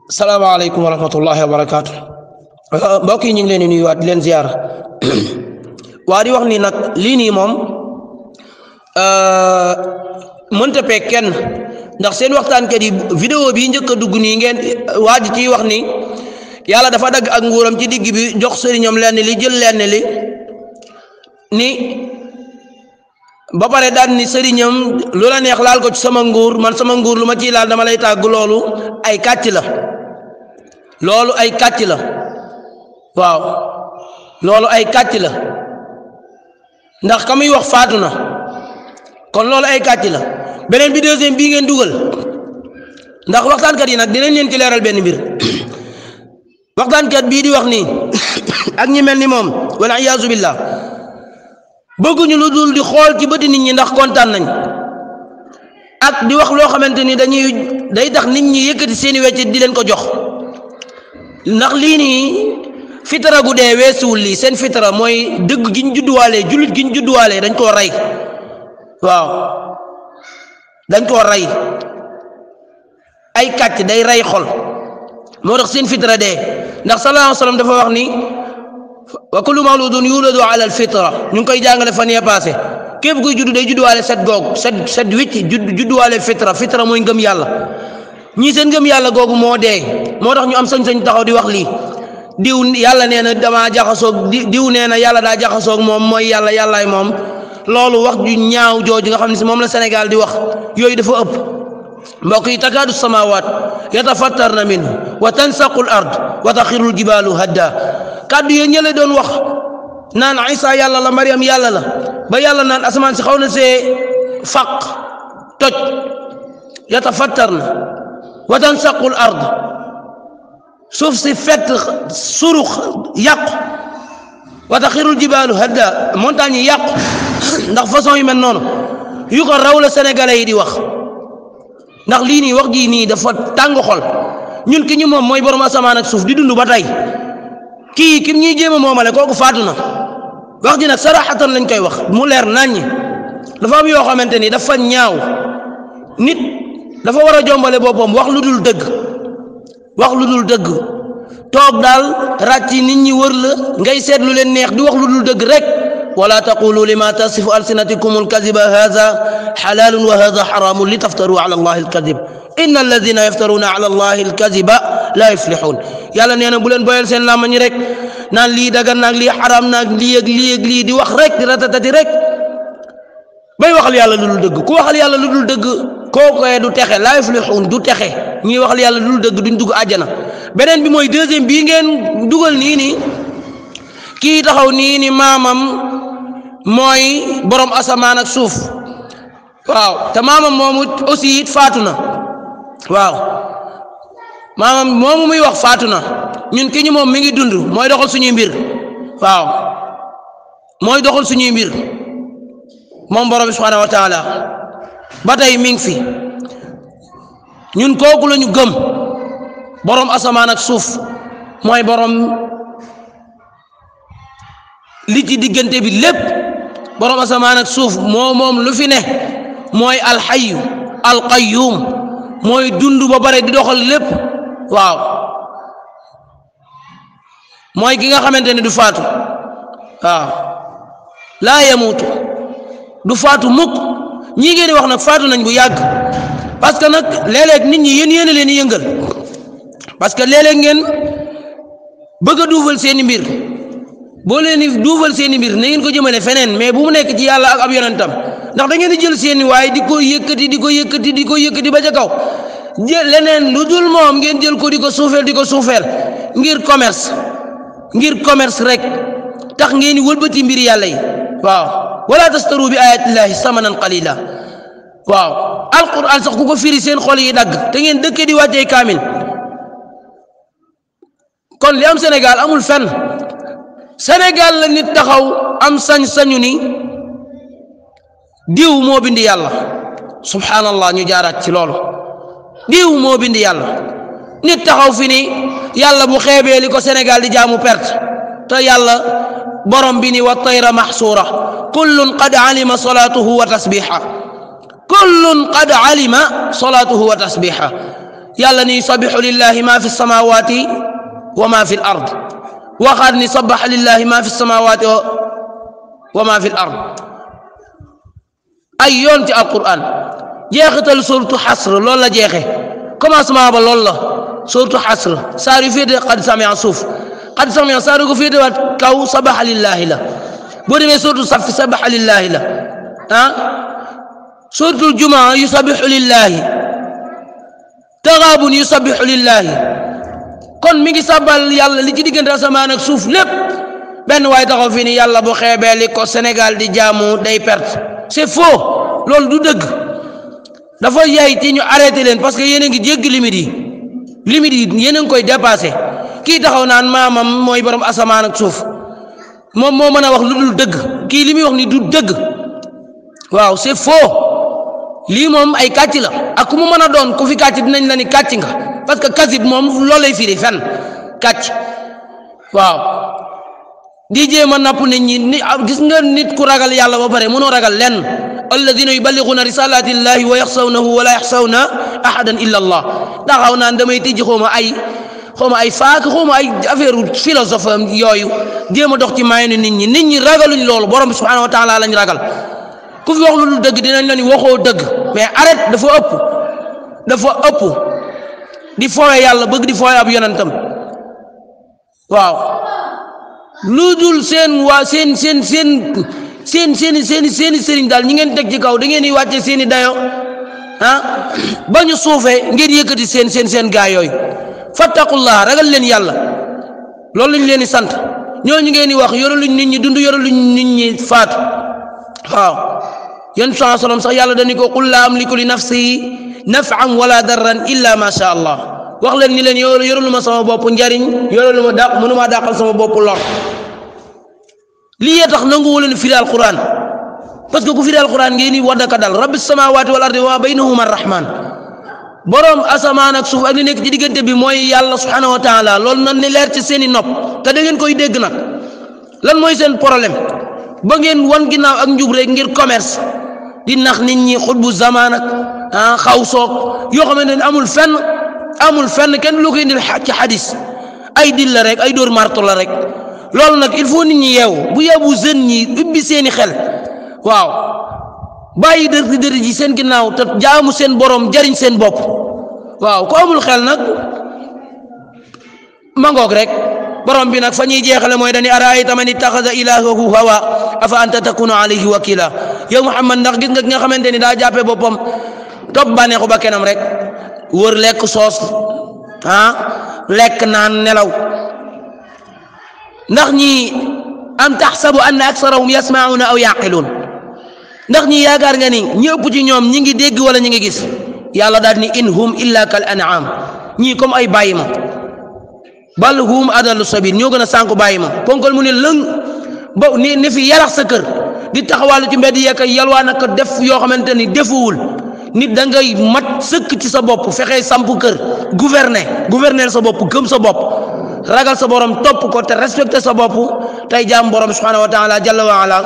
salaamaaleykum wa rahmatullahi wa barakaatu mbokk yi ñu ngi leen di nuyuwaat di leen ziar waa di wax ni nag lii nii moom mënta peeg kenn ndax seen waxtaankat yi vidéo bi njëkk a dugg nii ngeen waa ji ciy wax ni yàlla dafa dagg ak nguuram ci digg bi jox sëriñam lenn li jël lenn li ni ba pare daan ni sëriñam lu la neex laal ko ci sama nguur man sama nguur lu ma ciy laal dama lay tàgg loolu ay kàcc la loolu ay kàcc la waaw loolu ay kàcc la ndax ka muy wax faatu na kon loolu ay kàcc la beneen bi deuxième bii ngeen dugal ndax waxtaankat yi nag dinañ leen ci leeral benn mbir waxtaankat bii di wax nii ak ñi mel ni moom wala iyaazu billah bëgguñu lu dul di xool ci bëti nit ñi ndax kontaan nañ ak di wax loo xamante ni day tax nit ñi yëkkati seeni weccit di leen ko jox ndax lii nii fitara gu dee weesuwul lii seen fitara mooy dëgg gi ñu judduwaalee jullit gi ñu judduwaalee dañ koo rey waaw dañ koo rey ay kàcc day rey xol moo tax seen fitara dee ndax sallallahu alayhi wa sallam dafa wax ni wa kullu mawludun yuladu ala al fitra ñu ngi koy jàngale fan yee passé képp kuy juddu day judduwaale set googu set wicc judduwaale fitra mooy ngëm yàlla ñii seen ngëm yàlla googu moo dee moo tax ñu am sañ-sañ taxaw di wax lii diw yàlla nee na dama jaxasoog diw nee na yàlla daa jaxasoog moom mooy yàlla yàllaay moom loolu wax ju ñaaw jooju nga xam ne si moom la Sénégal di wax yooyu dafa ëpp mbokk yi takaadu samawaat yatafattarna minhu wa tansaqu l ard wa taxiru l jibaalu hadda kàddu yooyu ñële doon wax naan Isa yàlla la Mariam yàlla la ba yàlla naan asamaan si xaw na see faq toj yatafattarna wa tansaqu l ard suuf si fett surux yàqu wa taxirul jibaalu hadda montagne yi yàqu ndax façon yu mel noonu yu ko raw la sénégalais yi di wax ndax lii nii wax jii nii dafa tàng xol ñun ki ñu moom mooy borom asamaan ak suuf di dund ba tey kii kim ñuy jéem a moomale kooku faatu na wax ji nag saraxatan lañ koy wax mu leer naññi dafa am yoo xamante ni dafa ñaaw nit dafa war a jombale boppam wax lu dul dëgg wax lu dul dëgg toog daal ràcc nit ñi wër la ngay seet lu leen neex di wax lu dul dëgg rek wala taqulu lima tasifu alsinatikum alkaziba hadha halalun wa hadha haramun li taftaru ala allahi alkazib inna alladina yaftaruna ala allahi alkaziba la yuflihun yàlla nee na bu leen boyal seen làmmañ rek naan lii dagan naag lii xaraam naag lii ak lii ak lii di wax rek di ratatati rek bay waxal yàlla lu dul dëgg ku waxal yàlla lu dul dëgg kooku du texe la yuflihun du texe ñuy waxal yàlla lu dul dëgg duñ dugg àjjana beneen bi mooy deuxième bii ngeen dugal nii nii kii taxaw nii ni maamam mooy borom asamaan ak suuf waaw te maamam moomu aussi it faatu na waaw maamam moomu muy wax faatu na ñun ki ñu moom mi ngi dund mooy doxal suñuy mbir waaw mooy doxal suñuy mbir moom borom bi subhanahu wa taala ba tey mi ngi fi ñun kooku la ñu gëm borom asamaan ak suuf mooy borom li ci diggante bi lépp borom asamaan ak suuf moom lu fi ne mooy alxayu alqayyum mooy dund ba bare di doxal lépp waaw mooy ki nga xamante ne du faatu waaw laa yamuutu du faatu mukk ñii ngeen di wax nag faatu nañ bu yàgg parce que nag léeg-léeg nit ñi yéen leen di yëngal parce que léeg-léeg ngeen bëgg a duufal seeni mbir boo leen di duufal seeni mbir na ngeen ko jëmale feneen mais bu mu nekk ci yàlla ak ab yonentam ndax da ngeen di jël seeni waaye di ko yëkkati ba ca kaw jël leneen lu dul moom ngeen jël ko di ko suufeel ngir commerce rek tax ngeen di wëlbati mbir yàlla yi waaw wala tastaru bi ayatillahi samanan qalila waaw alquran sax ku ko firi seen xol yi dagg te ngeen dëkkee di wàccee kaamil kon li am Sénégal amul fenn Sénégal la nit taxaw am sañ-sañu ni diw moo bindi yàlla subhanallah ñu jaaraat ci loolu diw moo bindi yàlla nit taxaw fi ni yàlla bu xeebee li ko Sénégal di jaamu perte te yàlla borom bi ni wa tayra mahsura kullun qad alima salatuhu wa tasbiha kullun qad alima salatuhu wa tasbiha yàlla ni yusabbihu lillahi ma fi samawati wa ma fi al-ard waxaat ni sabbaha lillahi ma fi samawati wa ma fi al-ard ay yoon ci alquran jeexital suratu xasr loolu la jeexe commencement ba loolu la suratu xasr saar yu féete qad sami'a suuf qad sami'a saar yu ko féete waat kaw sabbaha lillahi la boo demee suratu saf sabbaha lillahi la suratul jumaa yusabbihu lillahi taxaabun yusabbihu lillahi kon mi ngi sabal yàlla li ci diggante asamaan ak suuf lépp benn waaye taxaw fii ni yàlla bu xeebee li ko Sénégal di jaamu day perte c'est faux loolu du dëgg dafa yaay ci ñu arrêté leen parce que yéen a ngi jéggi limite yi yéen a ngi koy dépassé kii taxaw naan maamam mooy borom asamaan ak suuf moom moo mën a wax lu dul dëgg kii li muy wax ni du dëgg waaw c'est faux lii moom ay kàcc la ak ku mu mën a doon ku fi kàcc dinañ la ni kàcc nga parce que kasib moom loolu lay firi fen kàcc waaw di jéem a napp nit ñi ni gis nga nit ku ragal yàlla ba pare mënoo ragal lenn alladina yuballiguna risalatillahi wa yaxsawnahu wa la yaxsawna ahadan illa allah taxaw naan damay tijji xawma ay faak xawma ay affaire philosophe yooyu jéem a dox ci maay nit ñi ragaluñ loolu borom bi subhanahu wa taala lañ ragal ku fi wax lu dëgg dinañ la ni waxoo dëgg mais arrête dafa ëpp di foowe yàlla bëgg di foowe ab yonentam waaw lu dul seen waa seen sëriñ daal ñi ngeen teg ci kaw da ngeen di wàcce seeni dayo ba ñu suufee ngeen yëkkati seen gaa yooyu fattaqullah ragal leen yàlla loolu lañ leen di sant ñooñu ngeen di wax yoraluñ nit ñi dund yoraluñ nit ñi faatu waaw yéen saa salaam sax yàlla dañu ko qul laa amliku li nafsi naf'an wala darran illa ma sha allah wax leen ni leen yoralu ma sama bopp njariñ yoralu ma dàq mënuma dàqal sama bopp lor lii yee tax nangu leen firi alquran parce que ku firi alquran ngeen ni waddaka dal rabbi samawati wal ardi wa baynahuma arrahman borom asamaan ak suuf ak li nekk ci diggante bi mooy yàlla subhanahu wa taala loolu nan ni leer ci seeni nopp te da ngeen koy dégg nag lan mooy seen problème ba ngeen wan ginnaaw ak njub rek ngir commerce di nax nit ñi xutbu zamaan ak xaw soog yoo xamante ne amul fenn kenn lu koy indil ci xadis ay dil la rek ay dóor marto la rek loolu nag il faut nit ñi yeewu bu yeewu jeunes ñi ubbi seeni xel waaw bàyyi dër ji seen ginnaaw te jaamu seen borom jariñ seen bopp waaw ko amul xel nag mangoog rek borom bi nag fa ñuy jeexale mooy dañuy araayta man ittaxada ilaahahu hawa afa anta takunu alayhi wakila yow Muhammad ndax gis nga ki nga xamante ni daa jàppee boppam topp bànneexu ba kenam rek wër lekk soos lekk naan nelaw ndax ñi am taxsabu anna aksarahum yasmauna aw yaqiluun ndax ñi yaakaar nga ni ñi ëpp ci ñoom ñi ngi dégg wala ñi ngi gis yàlla daal ni in hum illa kal an'am ñii comme ay bàyyi ma bal hum adallu sabil ñoo gën a sànku bàyyi ma ponkal mu ne lëng ba ne fi yarax sa kër di taxawàllu ci mbedd yeeka yalwaan ak def yoo xamante ni defuwul nit da ngay mat sëkk ci sa bopp fexe samp kër gouverner sa bopp gëm sa bopp ragal sa borom topp ko te respecté sa bopp tey jaam borom subhanahu wa taala jalla wa ala